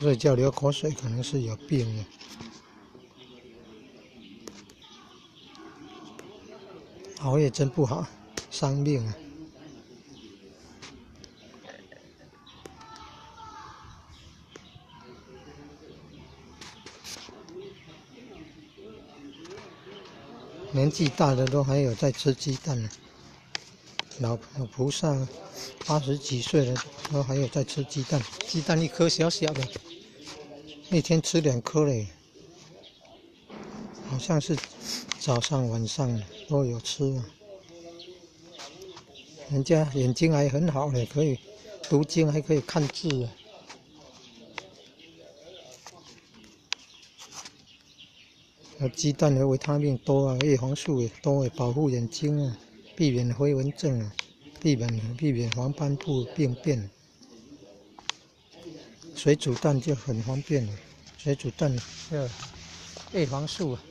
睡覺流口水可能是有病了。熬夜真不好，傷命啊！年紀大的都還有在吃雞蛋呢，老老菩薩80幾歲了都還有在吃雞蛋，雞蛋一顆小小的，一天吃兩顆嘞，好像是早上晚上都有吃。人家眼睛還很好嘞，可以讀經，還可以看字啊。雞蛋的維他命多啊，葉黃素也多，保護眼睛啊，避免飛蚊症啊，避免黃斑部病變。水煮蛋就很方便了，水煮蛋要葉黃素啊。